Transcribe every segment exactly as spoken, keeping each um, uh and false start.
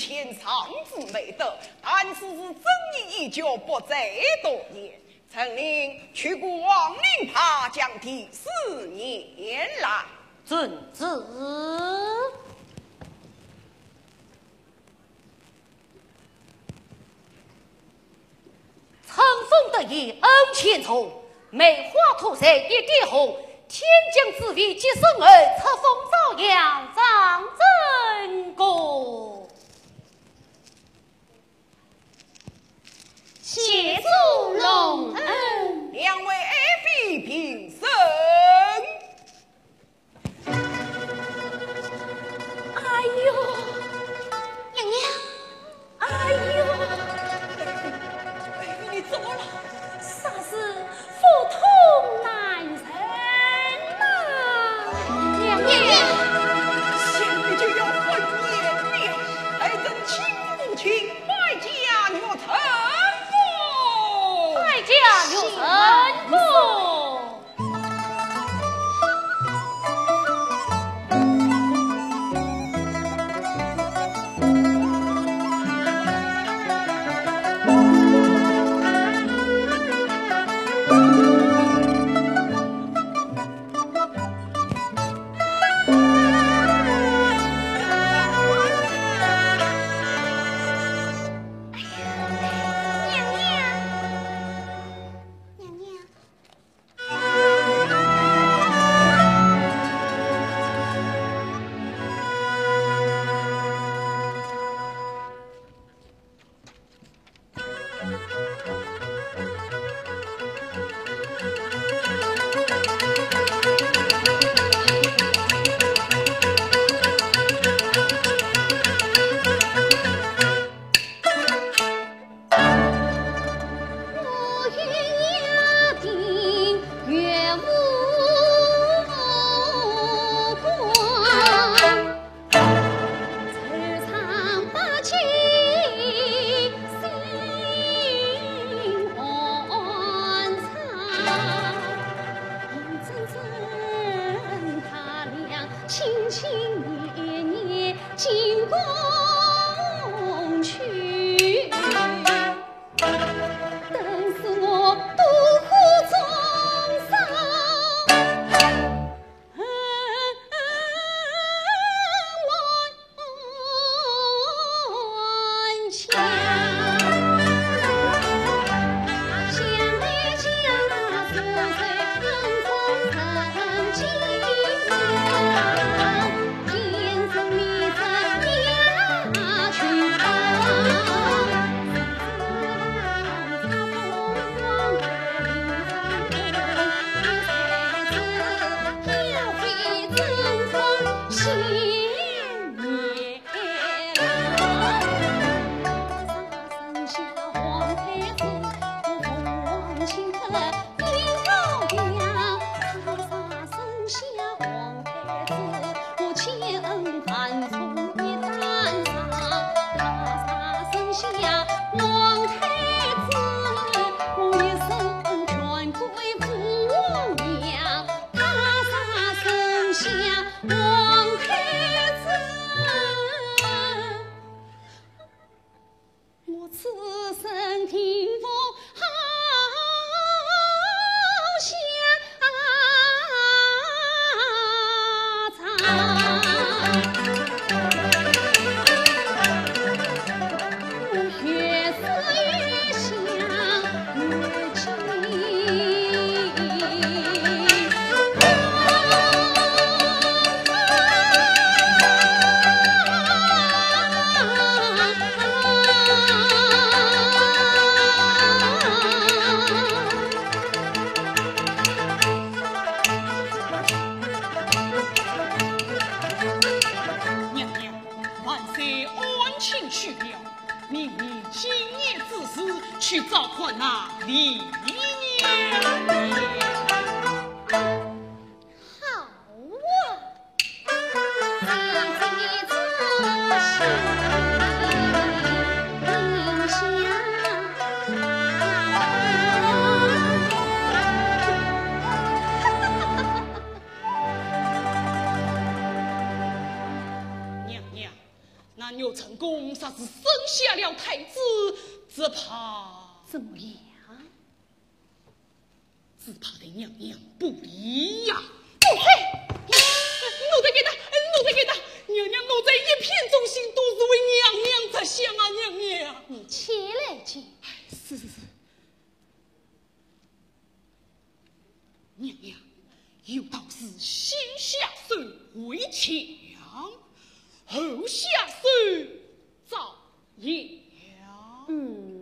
天上之美德，但此事争议已久，不再多言。陈琳，去雇王令帕，将题诗念来。遵旨。 春风得意恩情重，梅花吐蕊一点红。天降紫微接生儿，册封昭阳掌正宫。谢主隆恩。两位爱妃平身。 哎呦，娘娘，哎呦，哎，你怎么了？啥事腹痛难忍呐？娘娘，想你就要昏迷了，待朕亲自请百家玉成风。百家玉成风。娘娘，万岁安寝去了，明日进夜之时，去召唤那李娘娘。好啊！娘娘，那玉成公若是生下了太子，只怕……怎么样？只怕对娘娘不利呀。奴才，奴才该打，奴才该打，娘娘奴才一片忠心，都是为娘娘着想啊，娘娘。你且来见。哎，是是是。 娘娘，有道是先下手为强，后下手遭殃。嗯。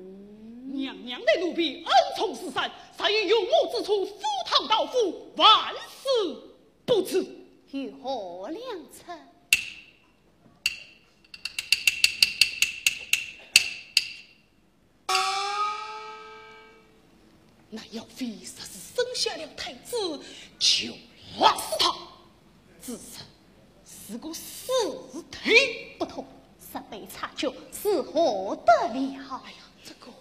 娘娘待奴婢恩重似山，若有用我之处，赴汤蹈火，万死不辞。有何良策？ 那姚妃若是生下了太子，就勒死他，子嗣是个死罪。不妥，若被察觉，如何得了？哎呀，这个……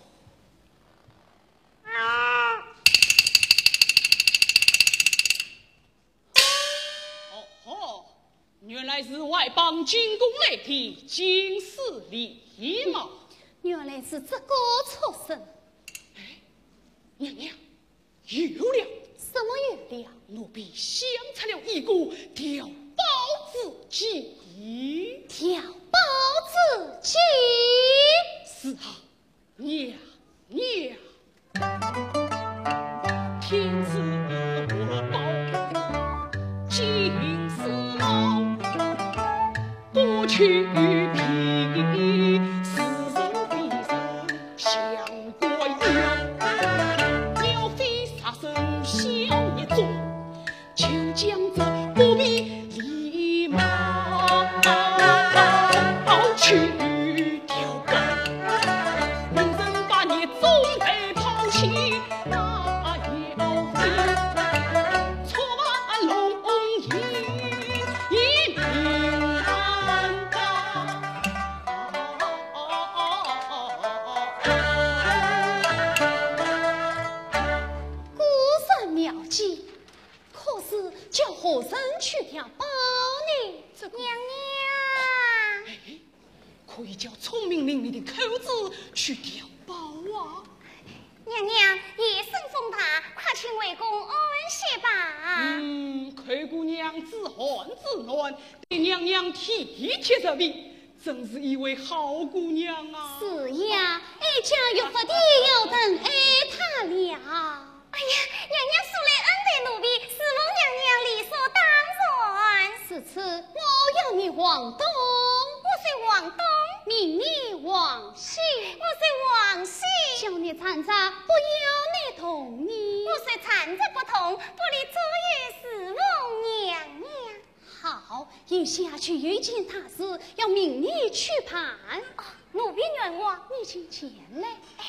哦吼，原来是外邦进贡来的金丝狸猫。原来是这个畜生。哎，娘娘，有了。什么有了？奴婢想出了一个调包之计。调包之计？是啊， 娘娘，天子国宝，金丝猫，不去皮，似人非人像个妖。要非杀生小孽种， 就将这不皮狸猫去调包，命人把孽种来抛弃，那妖妃错把龙椅命难逃。果然妙计。 可是叫何人去调包呢？这个……娘娘。哎，可以叫聪明伶俐的寇珠去调包啊。娘娘，夜深风大，快请回宫安歇吧。嗯，寇姑娘知寒知暖，对娘娘体贴入微，真是一位好姑娘啊。是呀，哀家越发地要疼爱她了。 哎呀，娘娘素来恩待奴婢，侍奉娘娘理所当然。如此，我要你往东。我虽往东。命你往西。我虽往西。叫你站着，不要你动你。我虽站着不动，不离左右侍奉娘娘。好，眼下却有一件大事要命你去办。哦，奴婢愿望。你请前来。哎。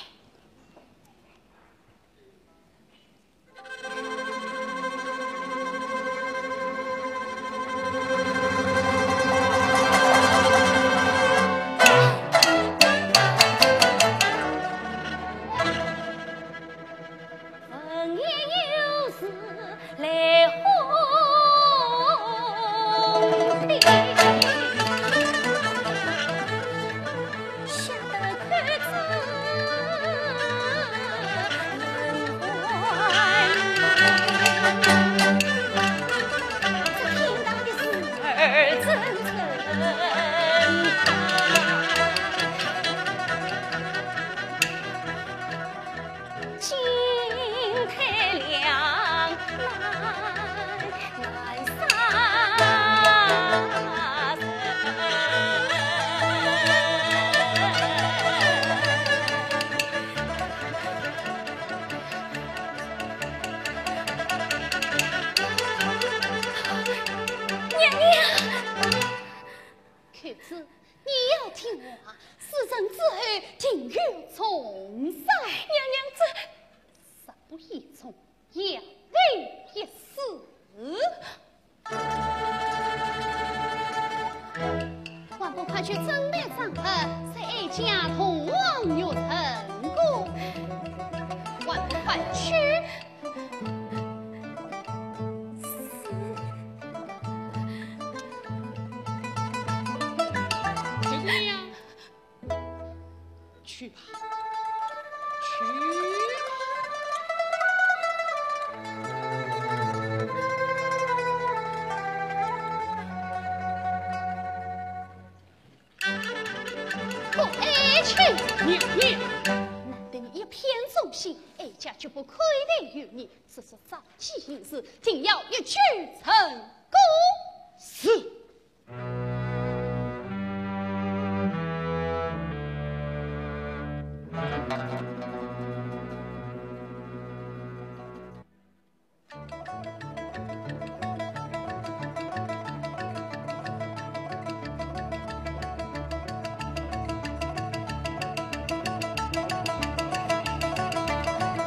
娘娘！寇珠，你要听话，事成之后定有重赏。娘娘，这……十不一中， 也为一死。还不快去准备账簿，随哀家同往玉成宫。还不快去！是。 这个呀，娘娘，难得你一片忠心，哀家绝不亏待于你。只是早计行事，定要一举成功。是。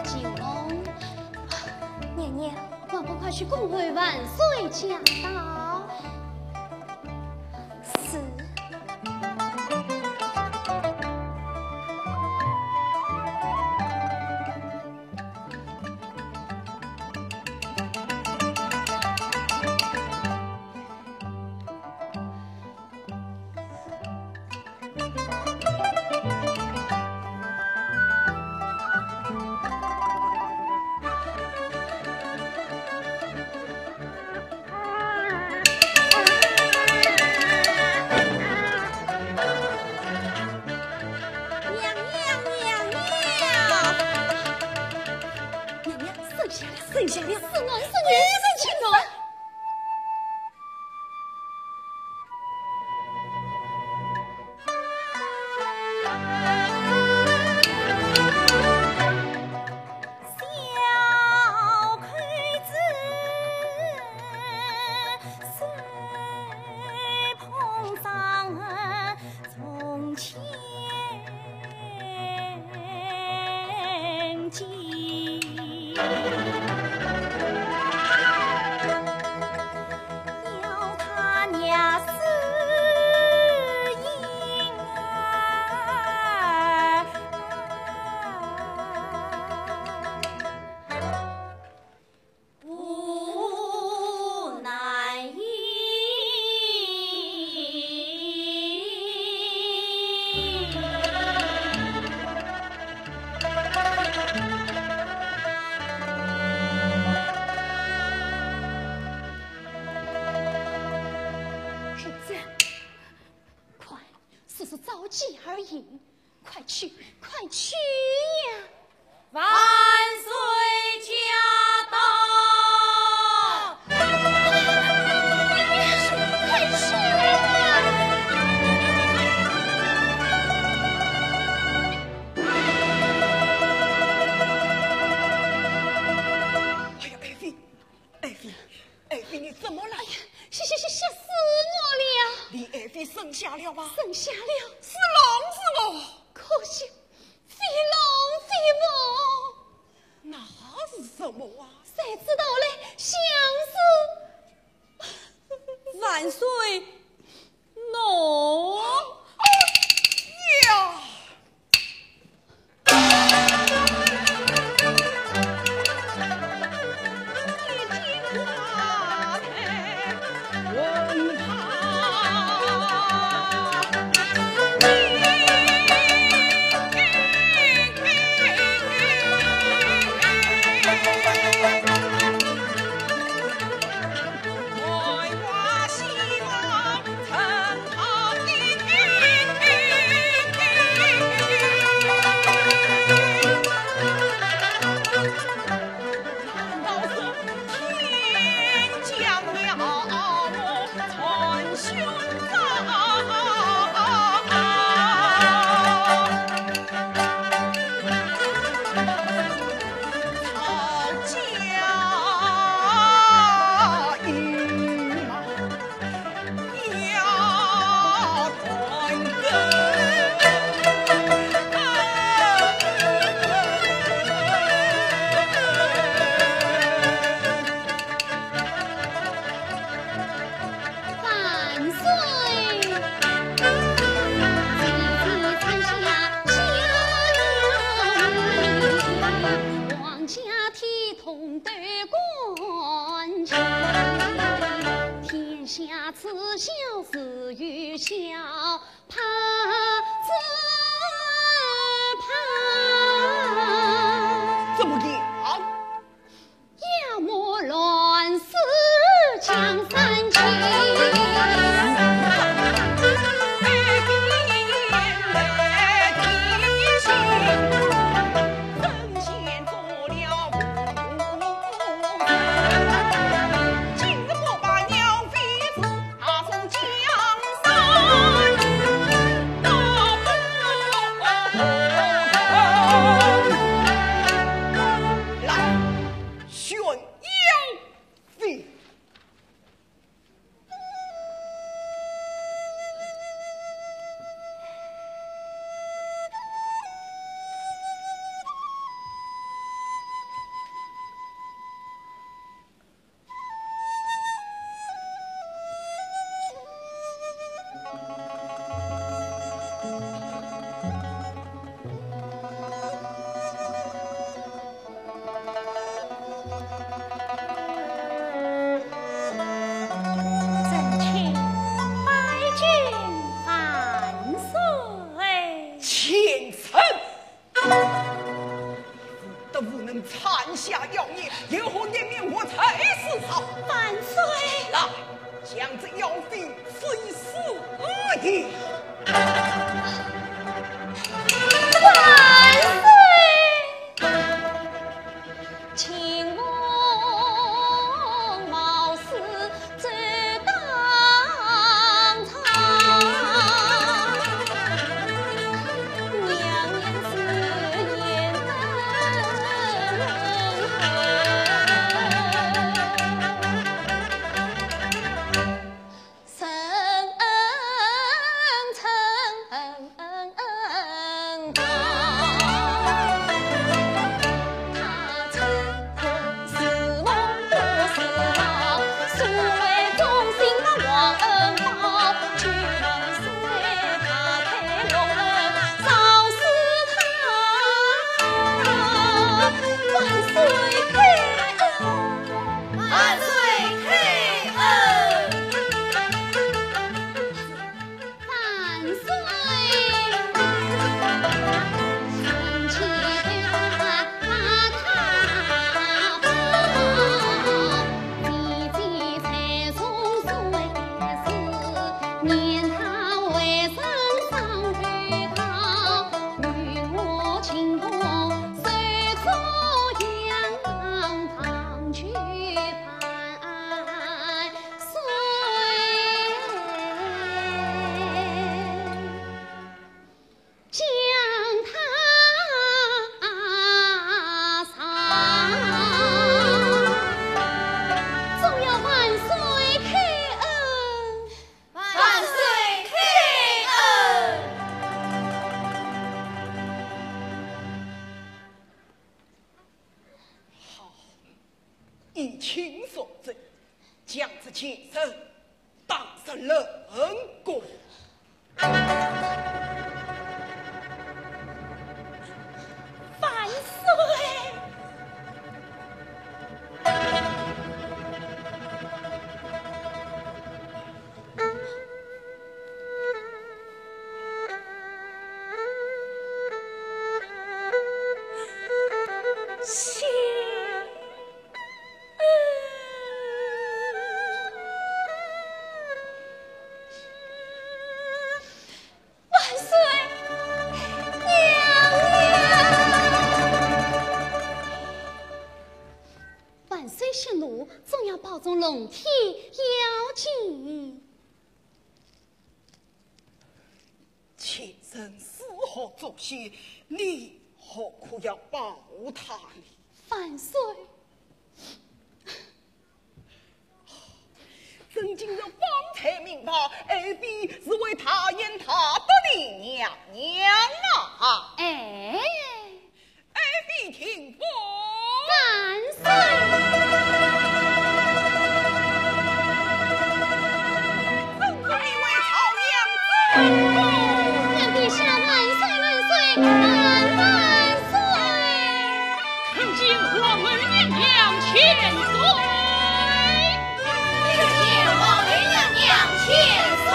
金翁，娘娘，还不快去恭候万岁驾到？是。 娘娘，娘娘！娘娘，圣驾了，圣驾了！是我，是我，圣驾了！ 儿子，快，速速召姐儿迎。 快去，快去呀！万岁驾到！快去啊！哎呀，爱妃，爱妃，爱妃，你怎么了？哎呀，吓吓吓吓死我了！你爱妃生下了啊？生下了。是龙是凤？ 可惜，非龙非凤。那是什么啊？谁知道嘞？像是……万岁，喏。哎呀！万岁！怎么样？将这贱人打入冷宫。万岁！万岁！娘娘！万岁息怒，总要保重龙体要紧。 贱人是何祖先，你何苦要保她呢？万岁！朕今日方才明白，爱妃是为大恩大德的娘娘啊！哎。 爱妃听封。万岁！朕这里为朝阳之后。臣见皇后娘娘千岁。臣见皇后娘娘千岁。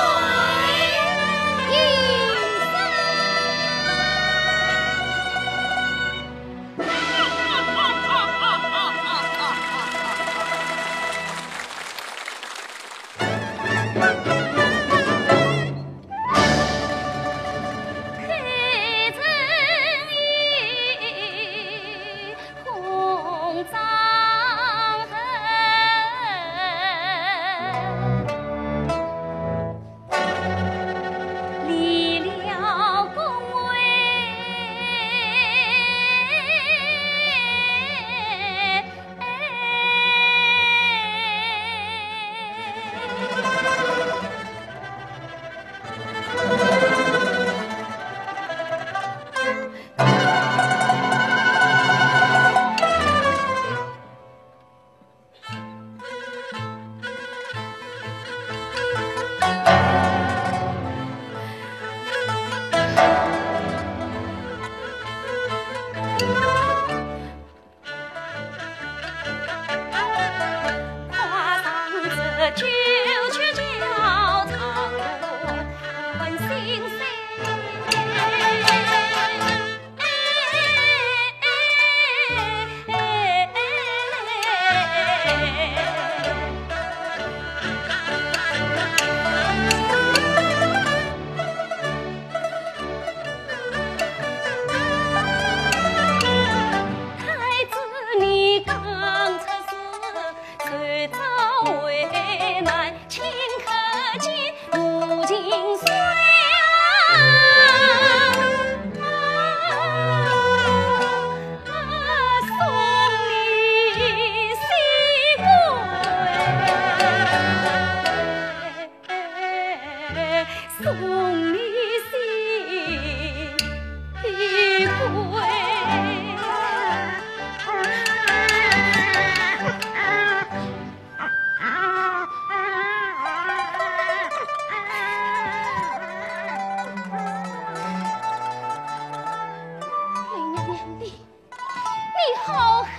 你好狠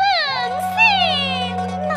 心呐！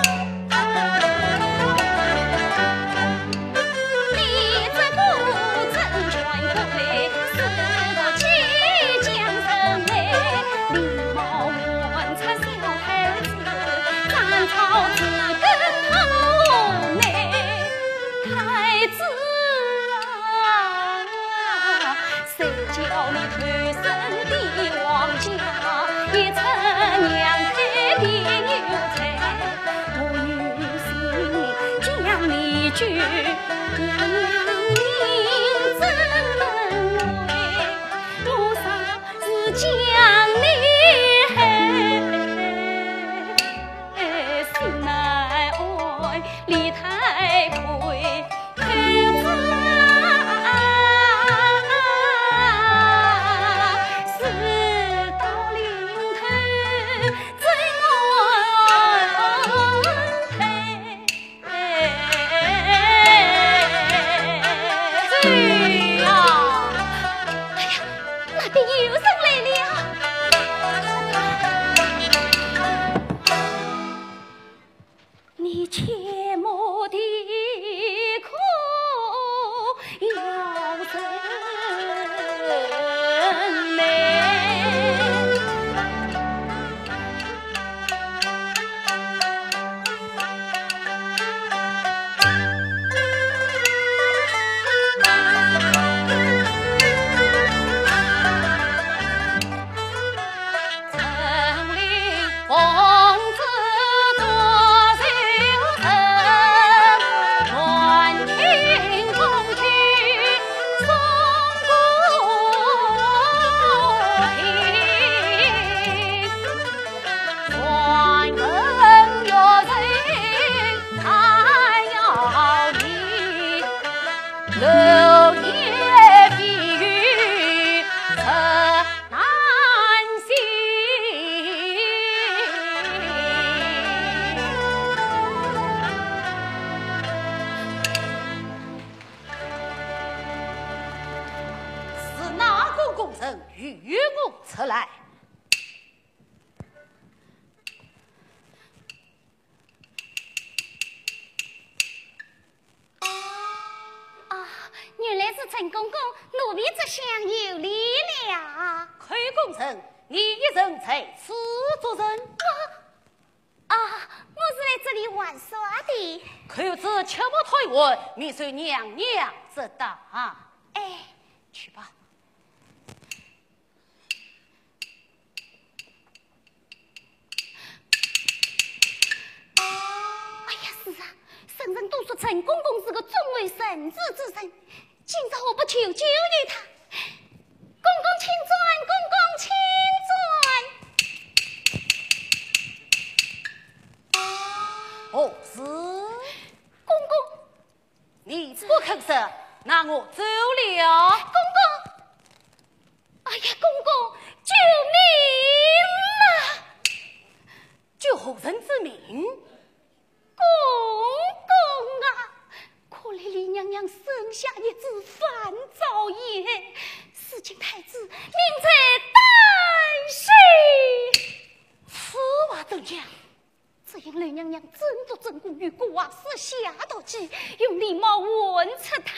难行。是哪个功臣与我出来？ 啊，原来是陈公公，奴婢这厢有礼了。寇功臣，你一人在此作甚？啊，啊，我是来这里玩耍的。寇珠切莫推辞，免受娘娘责打。哎，去吧。 哎呀，是啊，人人都说陈公公是个忠厚仁慈之人，今朝何不求救于他？公公请转，公公请转。何事？公公， 你不肯说，那我走了。公公，哎呀，公公，救命啊！救何人之命？公公啊，可怜李娘娘生下一子樊昭言，如今太子命在旦夕。此话怎讲？ 只因李娘娘争夺正宫，与郭槐设下毒计，用狸猫换出太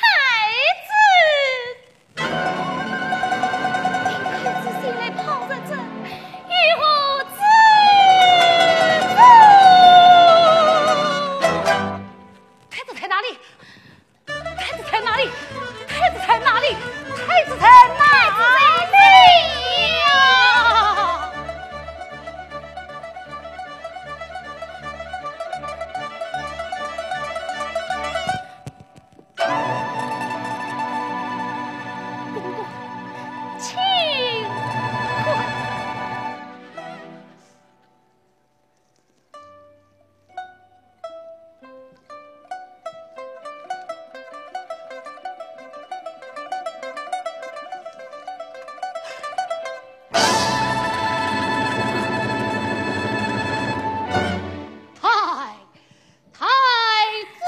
子。太子现在跑在这，有何之故？太子在哪里？ 太子在哪里？太子在哪里？太子在哪里？太子在这里呀！公公，请看。 太，太子！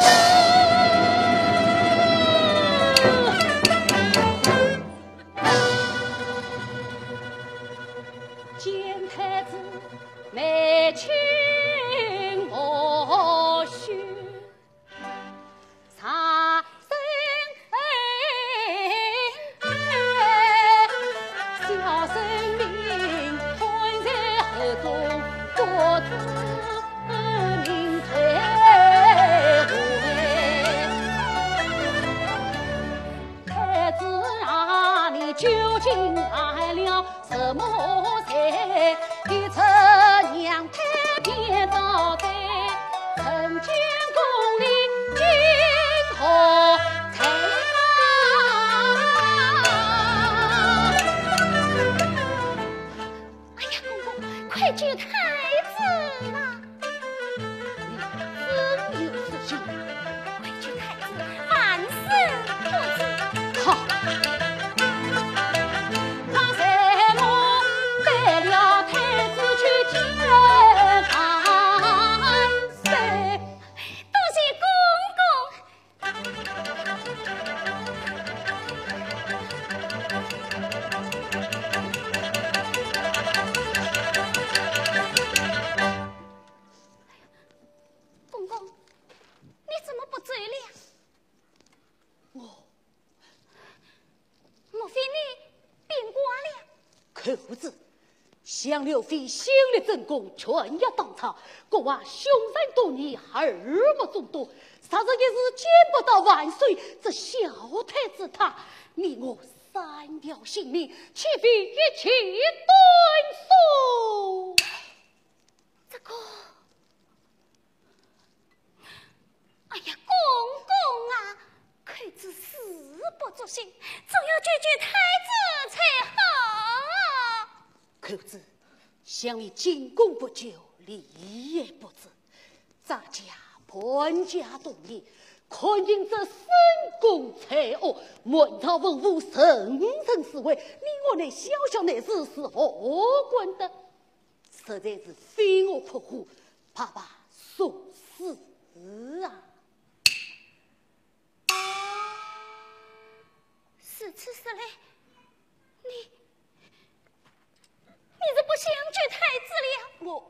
见太子眉清目秀，茶色小生命困在河中，不知命退回。太子啊，你究竟来了 什么罪？你这娘胎变到底，人间功名尽何在啊？哎呀，公公，快救太子吧！ 你真有此心。为救太子，万死不辞。好。那待我带了太子去见万岁。多谢公公。 公公，你怎么不走了？我……莫非你变卦了？寇珠，想刘妃新立正宫，权压当差，郭槐凶残多疑，耳目众多，霎时一时见不到万岁，这小太子他，你我三条性命，岂非一起断送？ 这个……哎呀，公公啊，寇珠事不足惜，总要救救太子才好。寇珠，想你进宫不久，礼也不知，咱家潘家大业，堪称这深宫罪恶，满朝文武人人自危，你我乃小小内侍是何干得？实在是飞蛾扑火，白白送死啊！如此说来，你，你是不想救太子了？我，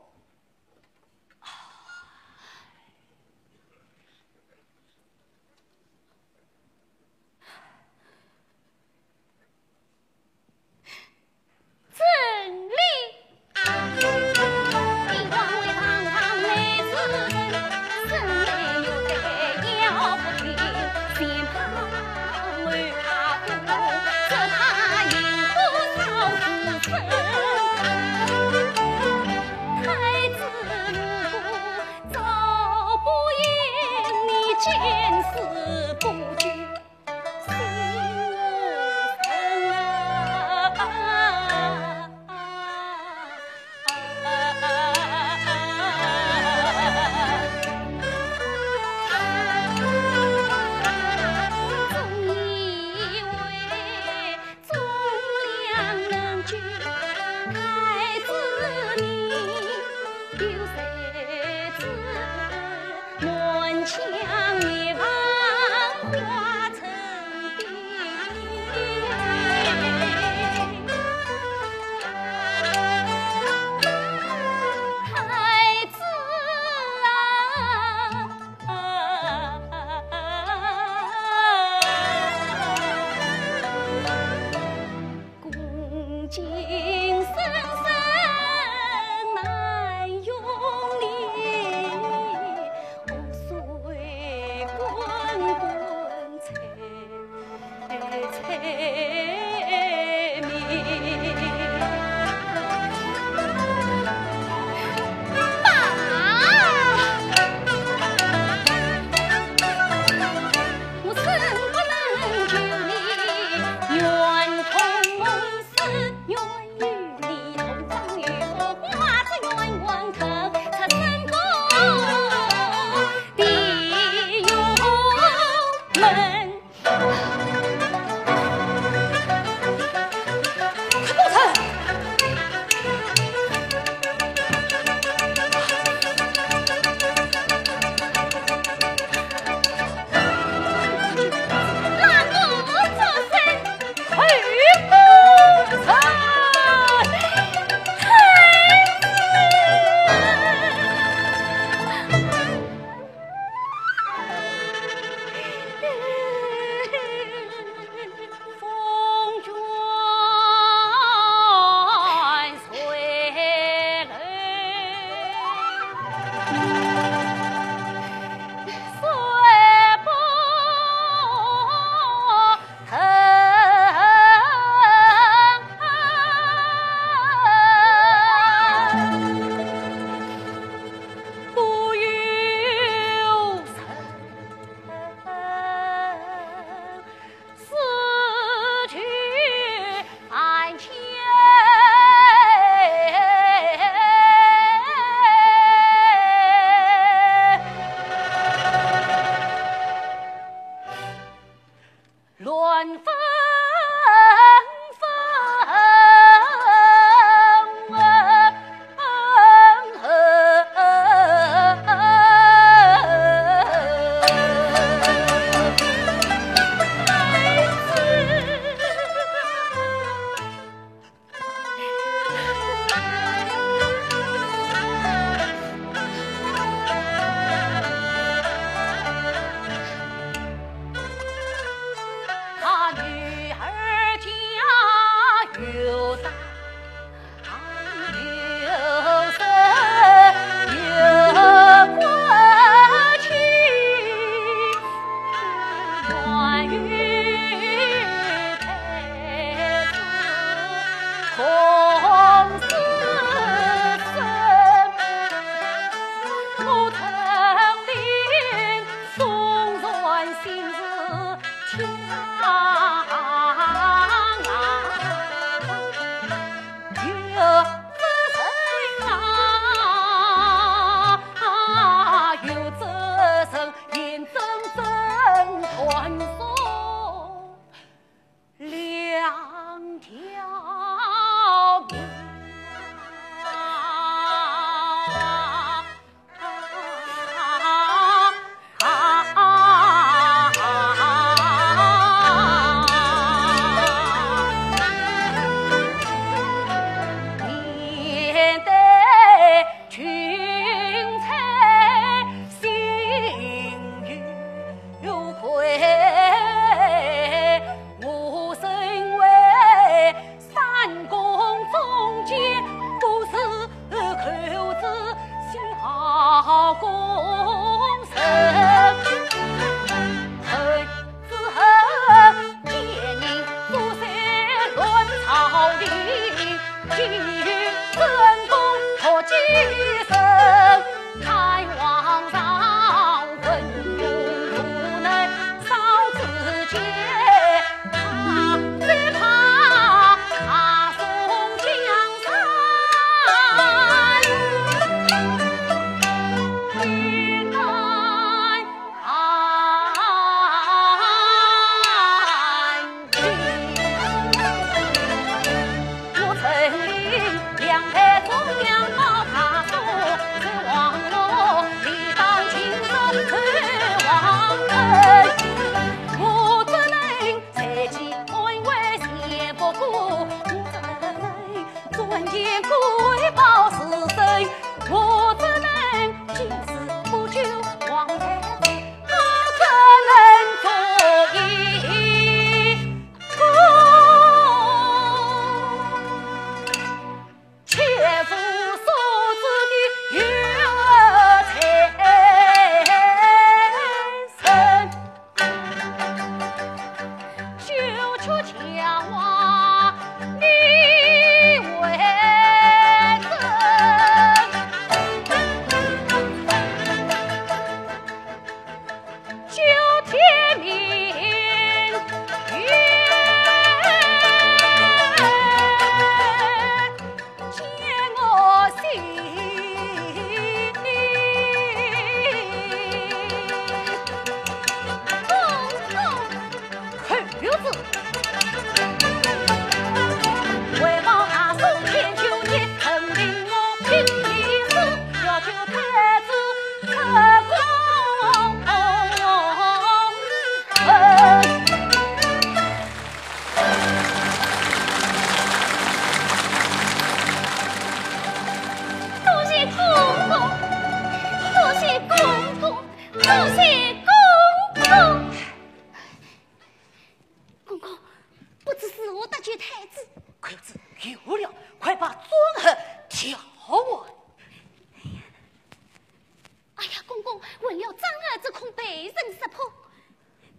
婆，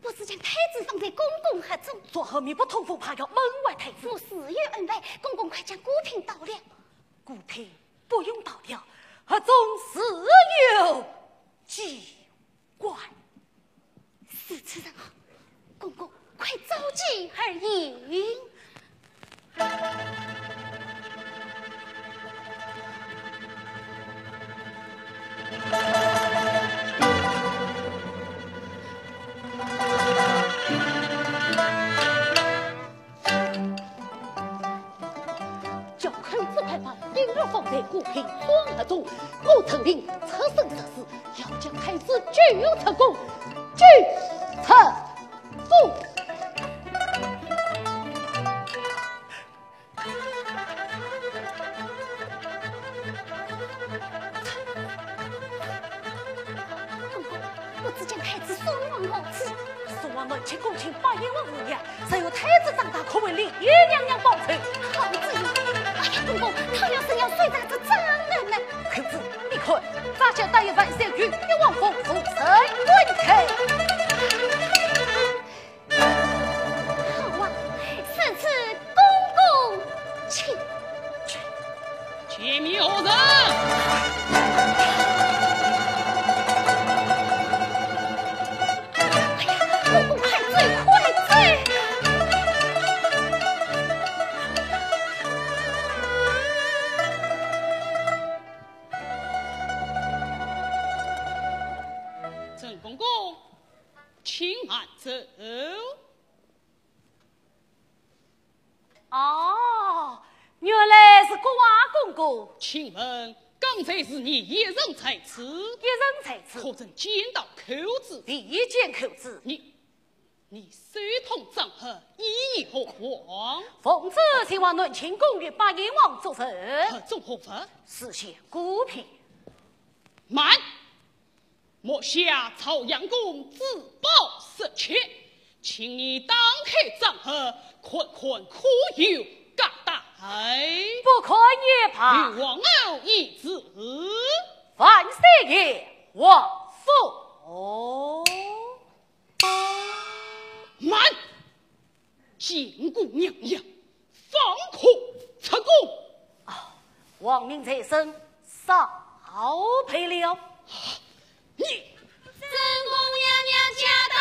我是将太子放在公公盒中。作何密不通风，怕要闷坏太子？我自有安排，公公快将果品倒了。果品不用倒了，盒中自有机关。如此甚好，公公快召妓而饮。 叫口子快把璎珞放在果品双盒中，我陈琳出生入死，要将太子救出宫，救出宫。 公公，我只将太子送往何处？送往南清宫请八贤王护驾，只有太子长大，可为丽娘娘报仇。好主意！哎呀，公公，他要是要睡在这张人呢？孔子，你看，发现大爷万岁君，你王封封神棍去。 好啊，如此公公请。见面何人？哎呀，公公快走，快走！陈公公，请慢走。 哦，原来是郭公公。请问，刚才是你一人在此？一人在此。可曾见到寇珠？未见寇珠。你，你手捧长盒，意欲何往？奉旨前往南清宫与八贤王作证。盒中何物？是件果品。慢！ 目下朝阳宫珠宝失窃，请你打开长盒，看看可有夹带。不看也罢。与王后议旨。万岁爷，王府。慢！ 见过娘娘，方可出宫。哦，王命在身，少陪了。你，正宫娘娘驾到。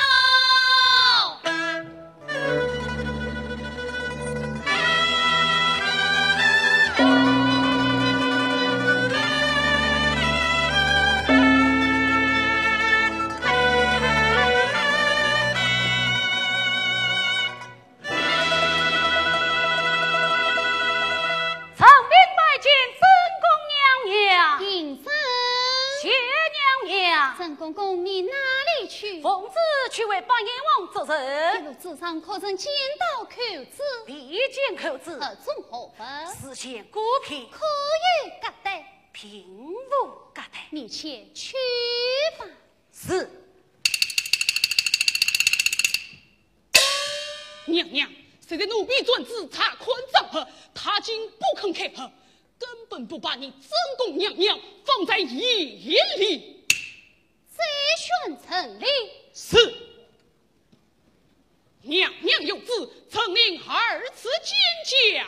臣民拜见正宫娘娘。请坐。谢娘娘。正公公，你哪里去？奉旨去为八贤王作证。一路之上可曾见到寇珠？未见寇珠。盒中何物？是件果品。可有夹带？并无夹带。你且去吧。 是。娘娘，谁在奴婢传旨查看长盒，她竟不肯开盒，根本不把你正宫娘娘放在眼里。再宣陈琳。是。 娘娘有旨，陈琳二次见驾。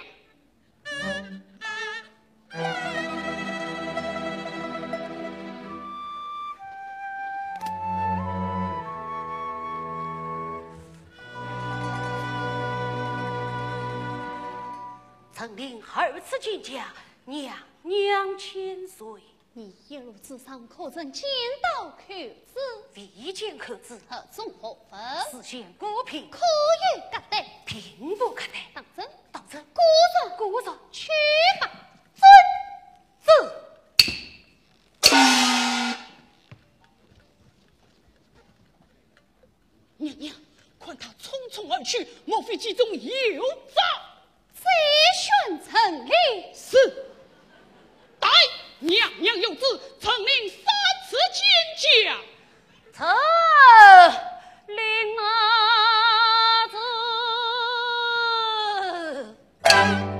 陈琳二次见驾，娘娘千岁。 你一路之上可曾见到寇珠？未见寇珠。盒中何物？是件果品。可有夹带？并无夹带。当真？当真。果然？果然。去吧。遵旨。 娘娘，看他匆匆而去，莫非其中有诈？再宣陈琳。是。待娘娘有旨，陈琳三次见驾。陈琳啊，这 陈琳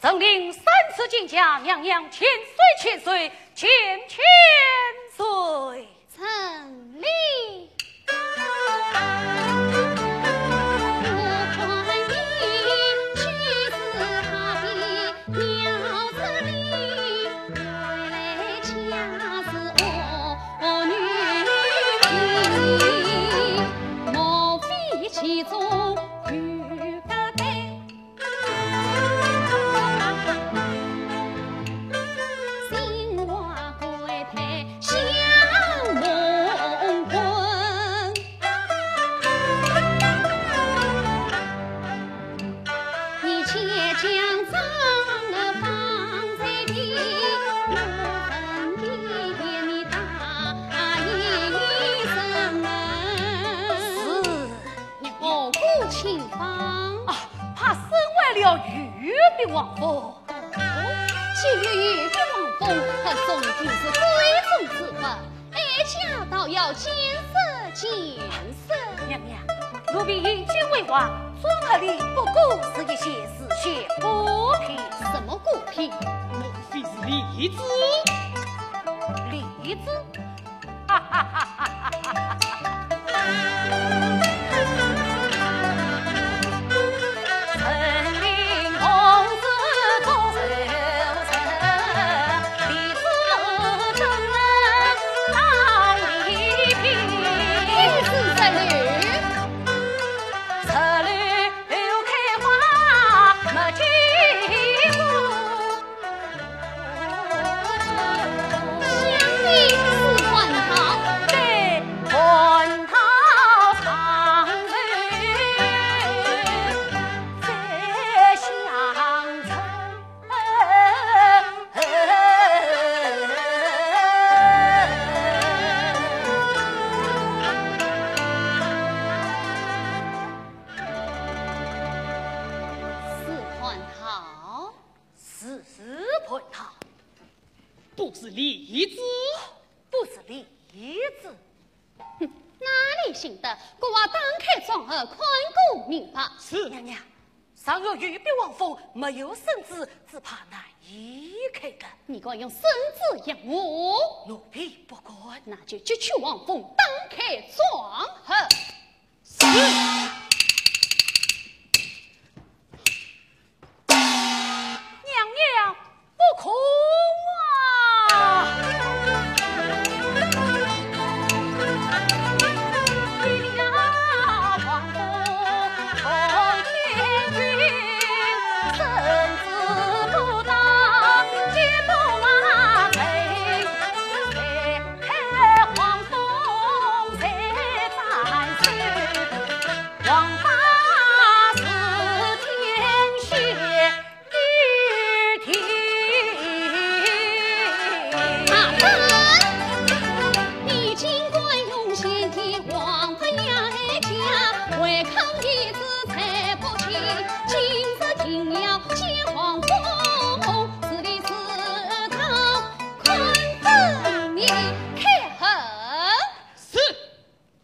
等令三次进驾，娘娘千岁千岁千千岁。遵命。是。 你何故请访？啊，怕损坏了御笔皇封。哦，既有御笔皇封，它终究是贵重之物，哀家倒要见识见识。娘娘，奴婢已经回话，庄盒里不过是一些丝线布匹。什么布匹？莫非是梨子？梨子？ 是蟠桃？ 是，是蟠桃。不是梨子？不是梨子。哼，哪里信得？给我打开庄盒，看个明白。是。娘娘，上有御笔皇封，没有圣旨，只怕难以开得。你敢用圣旨压我？奴婢不敢。那就揭去皇封，打开庄盒。 是。娘娘，不可啊！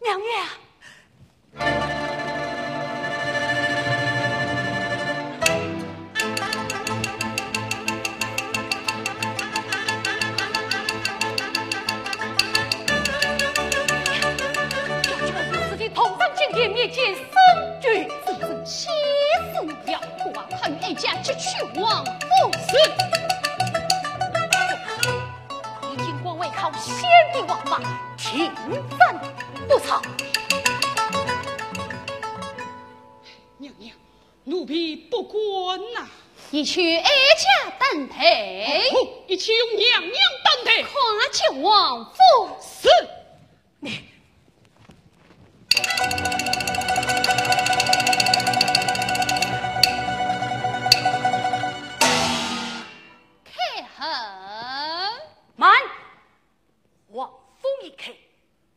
娘娘。要将你自己同上金殿面前审究。真正气死我了！我看哀家揭去皇封。是。 你竟敢违抗先帝王法，听斩不赦。娘娘，奴婢不敢呐。你与哀家担待。哦，一切由娘娘担待。快揭皇封。是。你 开盒。慢！皇封一开，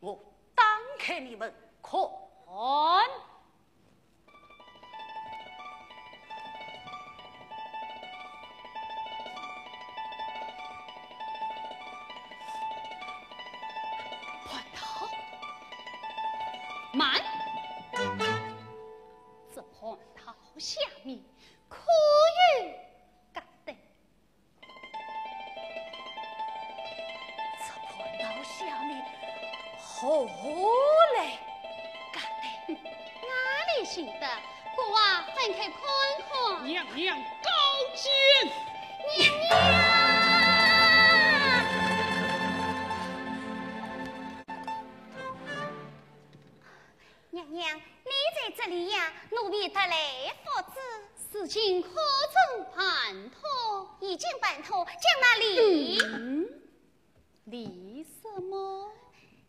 我打开你们看。蟠桃。慢！这蟠桃下面可有 甘娘娘高见。娘娘！娘娘，你在这里呀，奴婢特来复旨。事情可曾办妥？已经办妥，将那礼……嗯，礼什么？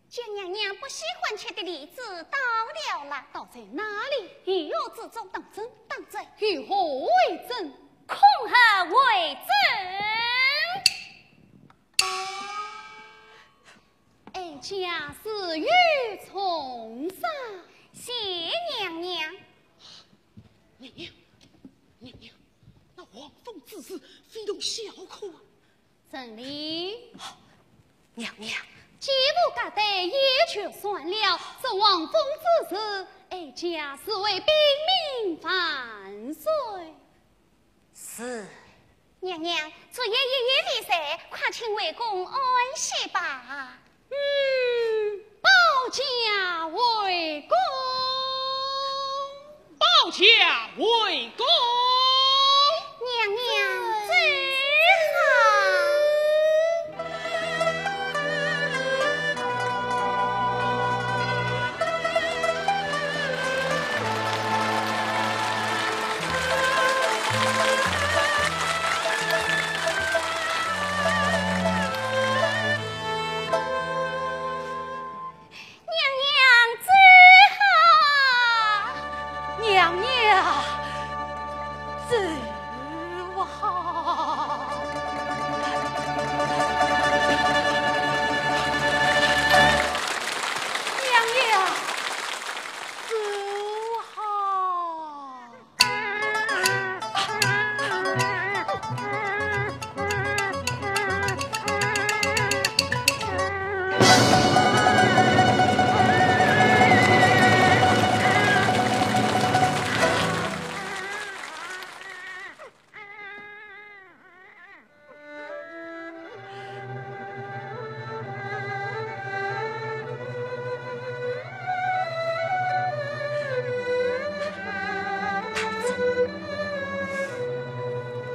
将娘娘不喜欢吃的梨子倒掉了。倒在哪里？御药之中。当真？当真。以何为证？恐吓为证。哀家自有重赏。谢娘娘。娘娘，娘娘，那王疯之事非同小可啊。 陈琳。娘娘。既无隔代也就算了，这王疯之事，哀家自会禀明万岁。是。娘娘，昨夜一夜未睡，快请回宫安歇吧。 嗯，保驾回宫。保驾回宫。娘娘走好。 娘娘走好。娘娘走好。娘娘走好。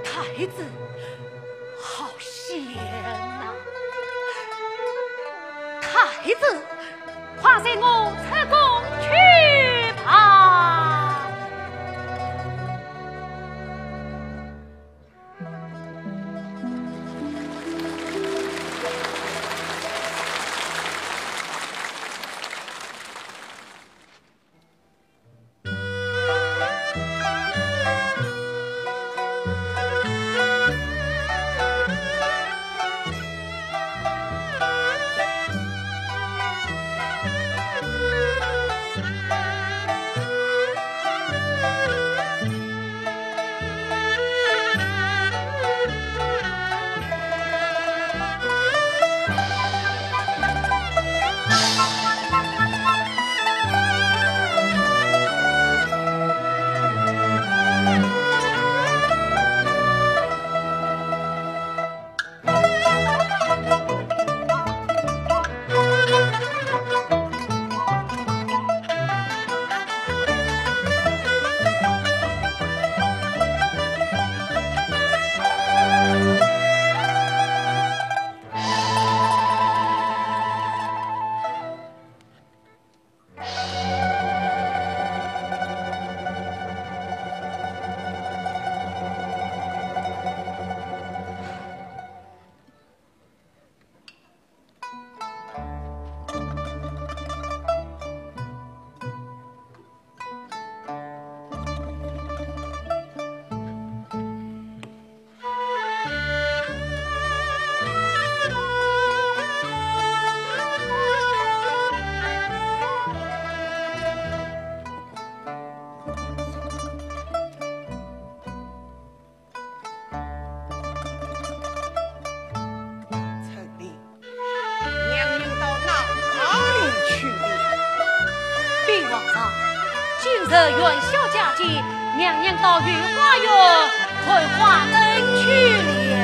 太子，好险呐！太子，快随我出宫去吧。 陈琳，娘娘到哪里去了？禀皇上，今日元宵佳节，娘娘到御花园看花灯去了。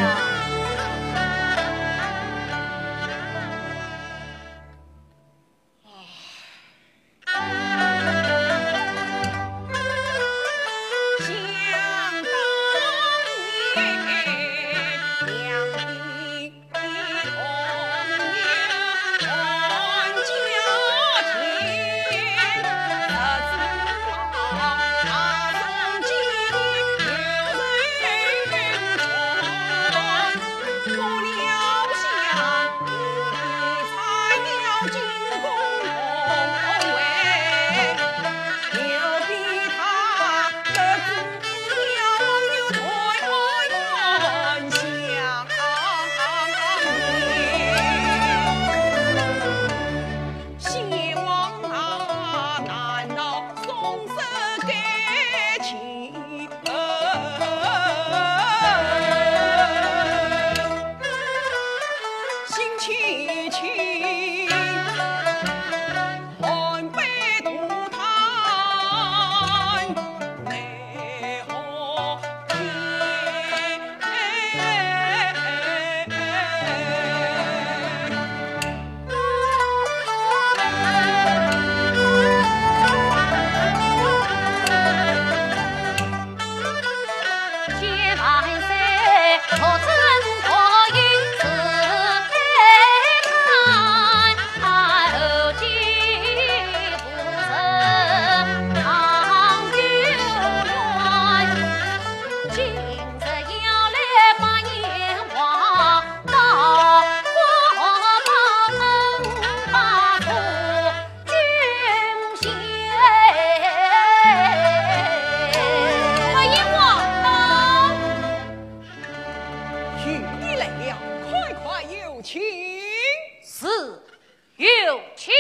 玉帝来了，快快有请。是，有请。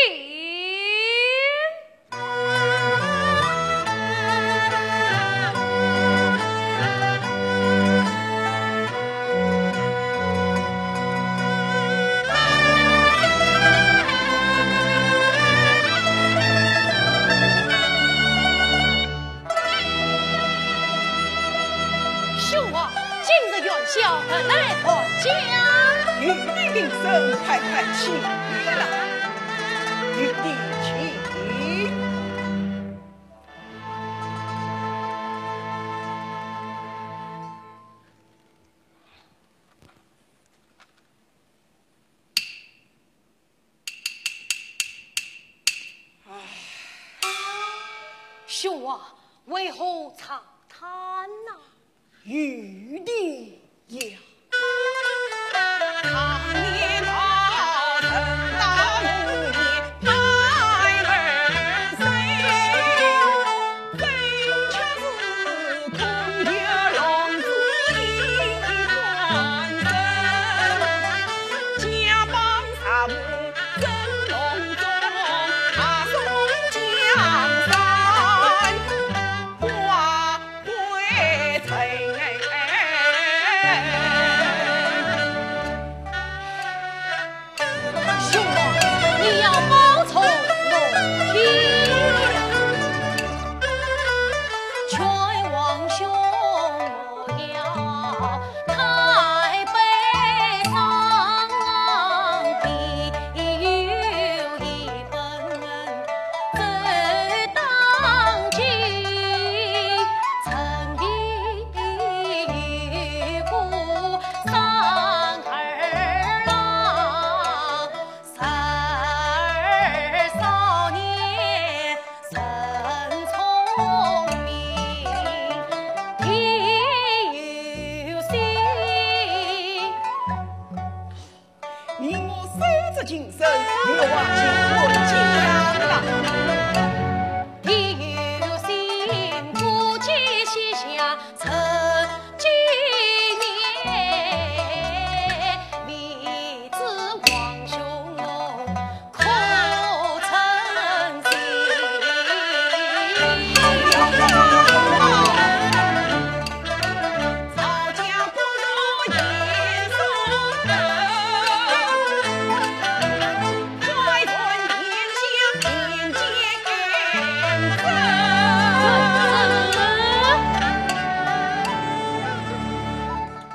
兄啊，今日元宵特来探家。玉帝平身，快快起来。玉帝请。兄啊，为何长叹呐？ 玉帝呀。兄啊，你要保重龙体。你我手执琴声，我望君回家啦。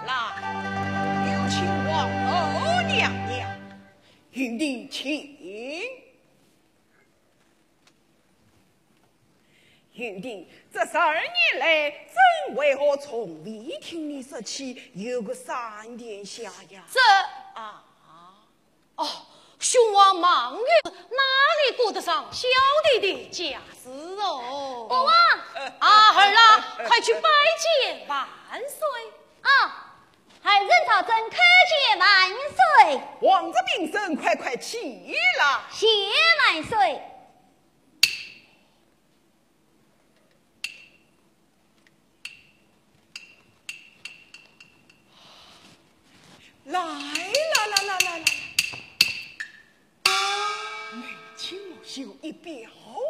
来，有请皇后娘娘。 玉帝请。玉帝，这十二年来，朕为何从未听你说起有个三殿下呀？这……啊。哦，兄王忙于，哪里顾得上小弟的家事哦？国王！啊，儿啊，快去拜见万岁。啊， 儿臣赵祯叩见万岁。皇子平身，快快起来。谢万岁。来，来，来，来，来，来。眉清目秀，仪表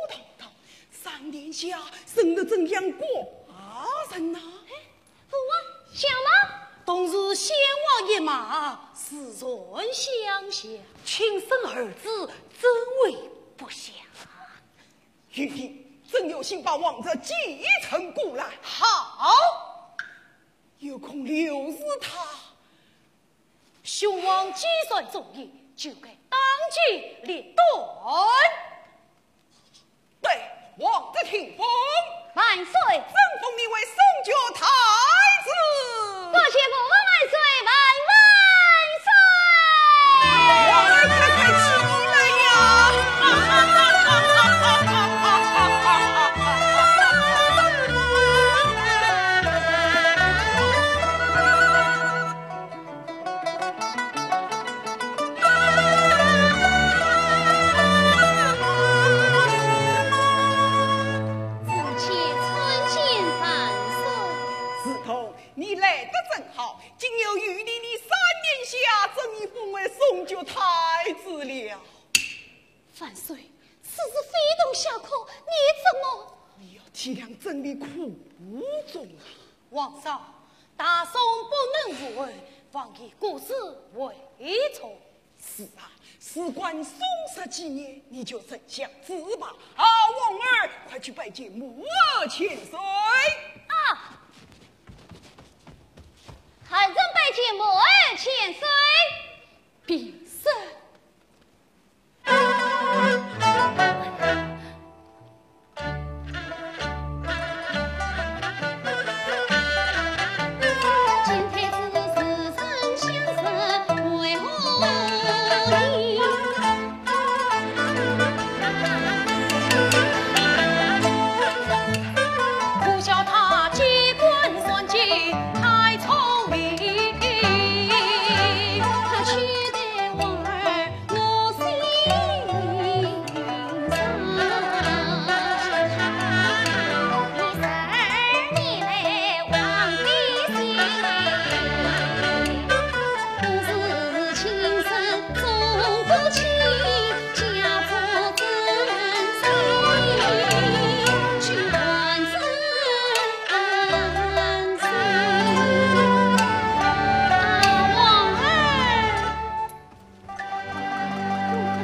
堂堂，三殿下生得真像寡人呐。 父王，相貌？同是先王一脉，自然相像。亲生儿子，怎会不像？玉帝，朕有信把皇子继承过来。好，有空留住他。兄王既然中意，就该当机立断。 对，皇子听封。万岁。朕封你为守节太子。多谢父王万岁，万万岁。皇子快快起来呀！你来得正好，今有余弟弟三殿下，正已封为松觉太子了。万岁，此事非同小可，你怎么？你要体谅朕的苦衷啊。皇上，大宋不能无后，望以国事为重。 是啊，事关宋室基业，你就认下主吧。啊，皇儿，快去拜见母后千岁。啊，还人拜见母后千岁。平身。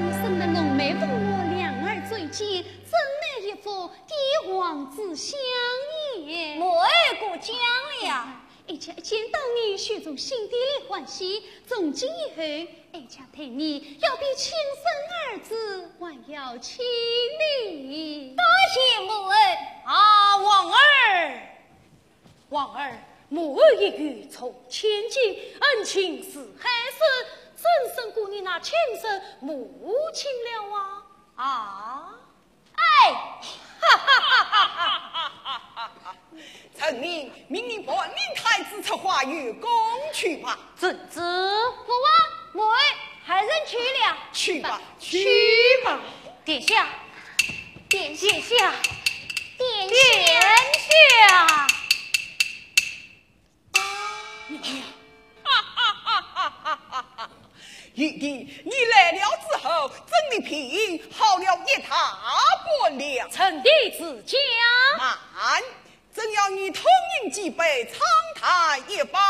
你生得浓眉凤目，两耳垂肩，真乃一副帝王之相也。母后过奖了。哀家一见到你，心中心底里欢喜，从今以后，哀家待你要比亲生儿子还要亲呢。多谢母后。啊，皇儿，皇儿，母后一语重千金，恩情似海深，怎胜过你那亲生母亲了啊？啊？哎，哈哈哈哈哈哈！臣命命你伴领太子出花园宫去吧。遵旨。父王，母后，孩儿去了。去吧，去吧。殿下，殿下，殿下。玉帝，你来了之后，朕的病好了一大半了。臣弟自家。慢，朕要你痛饮几杯，畅谈一番。